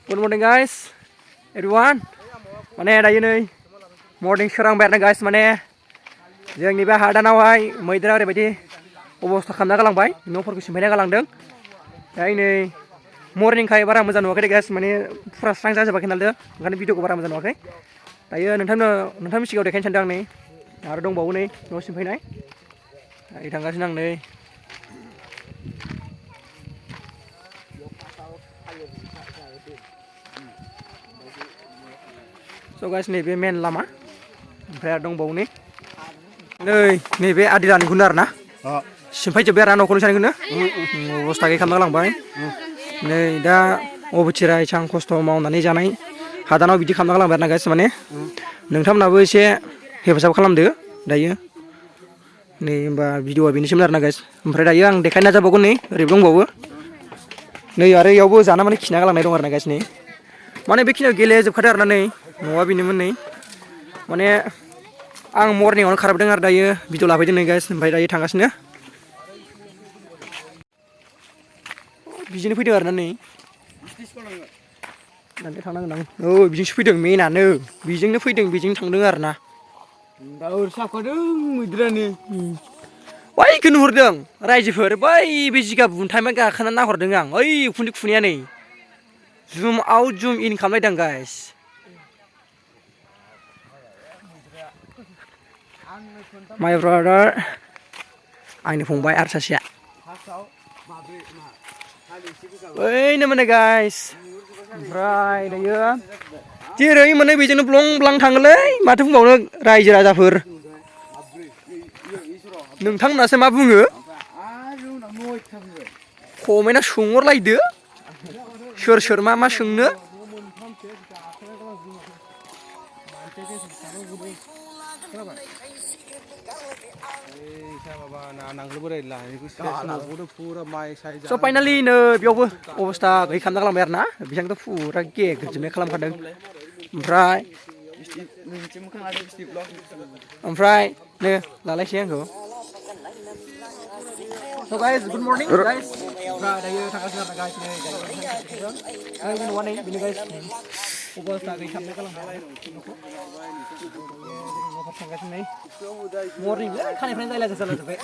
Good morning guys, everyone. Mane dayo नै morning सोरां बेरना guys mane जोंनि बे हादानावहाय मैदेरा ओरैबायदि अबस्था खालामना गालांबाय न'फोरखौ सिमफायना गालांदों। दायो नै मर्निंखाय बारा मोजां नुवाखै guys माने फुरा स्रां जाजोबाखै नालाय ओंखायनो भिडिअखौ बारा मोजां नुवाखै। दायो नोंथांनि सिगाङाव देखायनो सानदों आं नै आरो दंबावो नै न' सिमफायनाय। दायो थांगासिनो आं नै So guys nैबे मेन लामा ओमफ्राय आरो दंबावो नै नैबे आदि लानायखौनो आरो ना सिमफायजोब्बाय आरो न'खरनि सानैखौनो अबस्था गैयै खालामना गालांबाय। नै दा अबथिरा एसां खस्थ' मावनानै जानाय हादानाव बिदि खालामना गालांबाय आरो ना गाइस माने नोंथांमोनाबो एसे हेफाजाब खालामदो दायो। नै होमबा भिडिअआ बेनिसिम आरो ना गाइस ओमफ्राय दायो आं देखायनो नाजाबावगोन नै ओरैबो दंबावो नै आरो इयावबो जाना माने खिना गालांनाय दं आरो ना गाइस नै माने बेखिनियाव गेलेजोबखादों आरो ना नै न'आ बेनोमोन नै माने आं मर्निंआवनो खारबोदों आरो दायो भिडिअ लाफैदों नै गाइस ओमफ्राय दायो थांगासिनो बिजोंनो फैदों आरो ना नै दाननो थांनांगोन आं बिजोंसो फैदों मेनानो बिजोंनो फैदों बेजोंनो थांदों आरो ना दाउर साफादों मैदेरानो बैखौ नुहुरदों रायजोफोर बै बे जिगाब बुन्थायमा गाखोना नाहरदों आं ओइ उखुन्दै खुनाया नै जुम आउट जुम इन खालामलायदों गाइस माय ब्रादार आंनि फंबाय आरो सासेया बैनो माने गाइस ओमफ्राय दायो जेरै मोनो बेजोंनो ब्लं ब्लां थाङोलै माथो बुंबावनो रायजो राजाफोर नोंथांमोनासो मा बुङो कमेन्टआ सोंहरलायदो सोर सोर मा सोंनो So finally no बेयावबो अबस्था गैयै खालामना गालांबाय आरो ना बिथांथ' फुरा गेग्रेबजोबनाय खालामखादों ओमफ्राय नो लालायसै आंखौ So guys good morning guys दायो थांगासिनो आरो guys नै न'आ नै बेनो guys अबस्था गैयै खालामना गालांबाय न'खर थांगासिनो नै मर्निं खानायफ्रानो जायला जालाजोब्बाय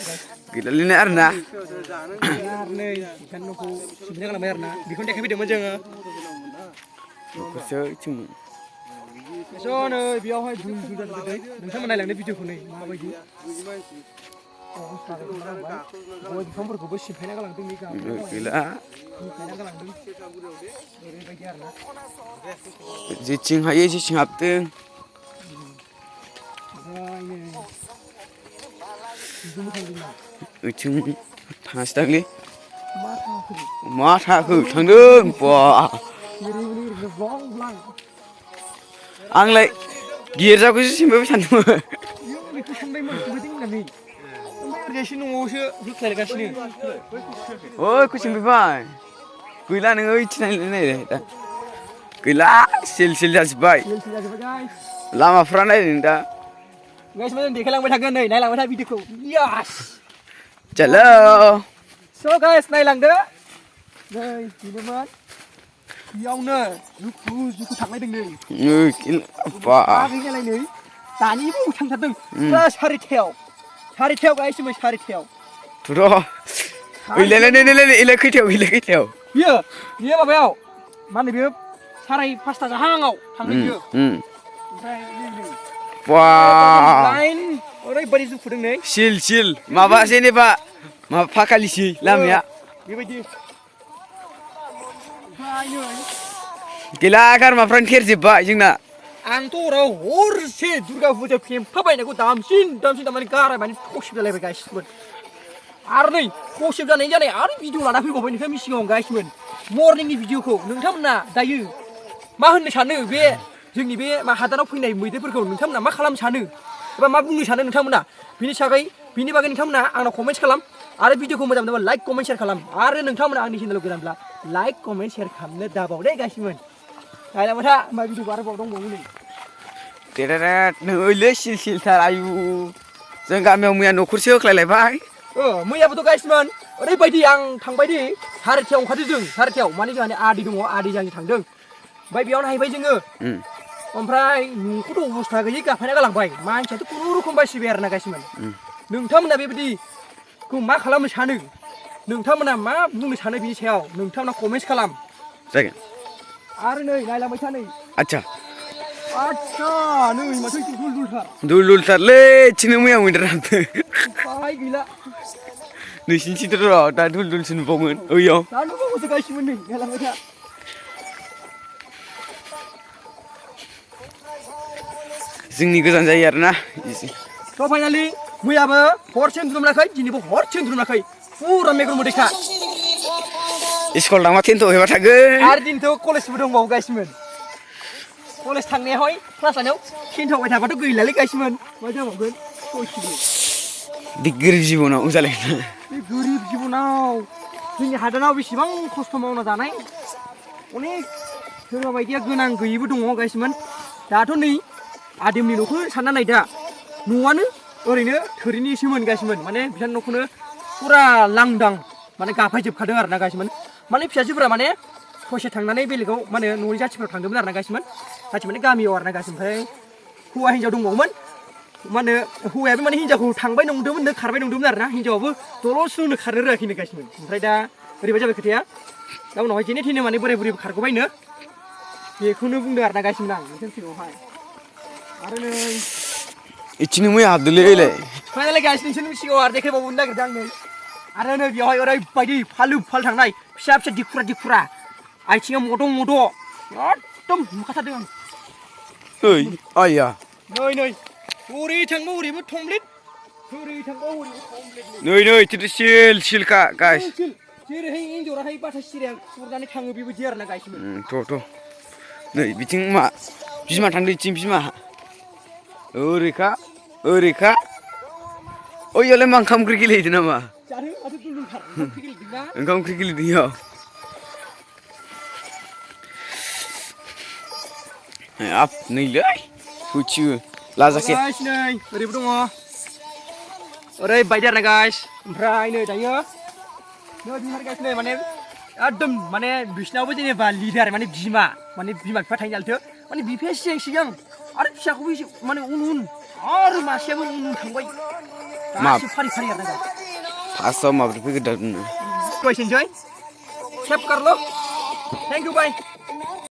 गैलालै आरो ना नै इखान न'खौ सिमफायना गालांबाय आरो ना बेखौनो देखायफैदोंमोन जोङो स' नै बेयावहाय दुम दुम जाजोब्बाय नोंथांमोन नायलांदो भिडिअखौ नै माबायदि गय बिफांफोरखौबो सिमफायना गालांदों गैला सिमफायना गालांदों ओरैबायदि आरो ना जेथिं हायो जेथिं हाबदों ओइथिं थाङासैदांलै मा थाखो थांदों बा आंलाय गिर्जाखौसो सिमबायबाय सानदोंमोन बेखौ सानबायमोन होननानै ओमफ्राय न'आवसो होख्लायगासिनो ओइ सिमबायबाय गैला नोङो ओइथिं नायलाय दा गैला सिल सिल जाजोब्बाय लामाफ्रा नायदों दा गाइस मोजां देखायलांबाय थागोन नै नायलांबाय था भिडिअखौ यास हेलौ स' गाइस नायलांदो नै बेनोमोन बेयावनो जुखु थांलायदों नै गैलालाय नै दानिबो थांथारदों फुरा सारिथायाव गाइस जों सारिथायाव इलाय खैथायाव बियो माबायाव मा होनो बियो 5:30 जाहाङाव थांदों बियो ओमफ्राय ओरैबायदि जुखुदों नै सिल माबा जेनेबा माबा फाखालिसै लामाया बेबायदि गैला गारमाफ्रानो थेरजोब्बाय जोंना आंथ' हराव हरसे दुर्गा फुजा फेम्फा बायनायखौ दामसिन दामानि गाराय माने खसिब जालायबाय गाइसमोन आरो नै खसिब जानाय आरो भिडिअ लाना फैबावबाय नोंथांनि सिगाङाव गाइसमोन मर्निंनि भिडिअखौ नोंथांमोना दायो मा होननो सानो बे जोंनि बे हादानाव फैनाय मैदेरफोरखौ नोंथांमोना मा खालामनो सानो एबा मा बुंनो सानो नोंथांमोना बिनि बागै नोंथांमोना आंनाव कमेन्ट खालाम आरो भिडिअखौ मोजां मोनोबा लाइक कमेन्ट शेयार खालाम आरो नोंथांमोना आंनि चेनेलाव गोदानब्ला लाइक कमेन्ट शेयार खालामनो दाबावदे गाइसमोन नायलांबाय था होमबा भिडिअखौ आरोबाव दंबावो नै नैलै सिलथार आयु जों गामियाव मैया न'खरसे होख्लायलायबाय मैयाबोथ' गाइसमोन ओरैबायदि आं थांबायदि 1:30 ओंखारदों जों 1:30 माने जोंहानि आदै दङ आदैजों थांदों ओमफ्राय बेयाव नायबाय जोङो ओमफ्राय न'खौथ' अबस्था गैयै गाफायना गालांबाय मानसियाथ' खुनुरुखुम बासिबाय आरोना गासिमोन नोंथांमोना बेबायदिखौ मा खालामनो सानो नोंथांमोना मा बुंनो सानो बिनि सायाव नोंथांमोना कमेन्ट खालाम जागोन आरो नै नायलांबाय था नै आच्छा नै माथो दुलदुलथारलै थिनो मैया मैदेर हाबदों उफाय गैला नोंसिनिथिंथ' र' दा दुलदुलसो नुबावगोन ओइयाव दा नुबावोसो गासिमोन नै नायलांबाय था जोंनि गोजान जायो आरोना एसे थ' फाइनालि मैयाबो हरसे उन्दुनो मोनाखै दिनैबो हरसे उन्दुनो मोनाखै फुरा मेगन मोदैखा स्कुल थांबा टेन्थ' हैबा थागोन आरो दिनैथ' कलेजबो दंबावो गासिमोन कलेज थांनायावहाय क्लास लानायाव टेन्थ होबाय थाबाथ' गैलालै गासिमोन मा जाबावगोन सयथिबो बे गोरिब जिबनाव जालायना बे गोरिब जिबनाव जोंनि हादानाव बेसेबां खस्थ' मावना जानाय अनेक सोरबा बायदिया गोनां गैयैबो दङ गासिमोन दाथ' नै आदैमनि न'खौ सानना नाय दा न'आनो ओरैनो थोरिनिसोमोन गासिमोन माने बिसानि न'खौनो फुरा लांदां माने गाफायजोबखादों आरोना गासिमोन माने फिसाजोफोरा माने ससे थांनानै बेलेगाव माने न'नि जाथिफोराव थांदोंमोन आरोना गासिमोन जाथि माने गामियाव आरोना गासिमोन ओमफ्राय हौवा हिन्जाव दंबावोमोन मा होनो हौवायाबो माने हिन्जावखौ थांबाय नंदोंमोन नो खारबाय नंदोंमोन आरोना हिन्जावाबो दल'सोनो खारनो रोङाखैनो गासिमोन ओमफ्राय दा ओरैबायदि जाबाय खोथाया दा उनावहाय जेने थेने माने बोराय बुरैबो खारग'बायनो बेखौनो बुंदों आरोना गासिमोन आं नोंसोर सिगाङावहाय आरो नै इथिनो मैया हाबदोंलै ओइलाय फाइनालि गाइस नोंसोरनि सिगाङाव आरो देखायबावनो नागिरदों आं नै आरो नै बेवहाय ओरैबायदि फालो फाल थांनाय फिसा फिसा दिखुरा आथिङा मद' एकदम नुखाथारदों आं ओइ आइया नै ओरै थांबा ओरैबो थमब्लेट ओरै थांबा ओरैबो थमब्लेट नै थेथु सिलखा गाइस जेरैहाय एन्जराहाय बाथा सिरिया खुरनानै थाङो बेबायदि आरोना गाइसमोन थ' नै बिथिं मा बिमा थांदों इथिं बिमा ओरैखा ओइयावलाय मा ओंखाम ओंख्रि गेलेहैदों नामा जानो माथो दुलुलथार ओंखाम ओंख्रि गेलेदों इयाव हाब नैलै होथियो लाजाखे नै ओरैबो दङ ओरैबायदि आरोना गाइस ओमफ्राय नै दायो नै बिहार गाइस नै माने एकदम माने बिसिनावबो जेनेबा लिडार माने बिमा बिफा थायो नालायथो माने बिफाया सिगां आरो फिसाखौबो माने उन आरो मासेयाबो उन थांबाय गासिबो फारि आरोना गाइस फार्स्टआव माबोरै फैग्रोदों फैसै सेफ कारल' थेंक इउ बाय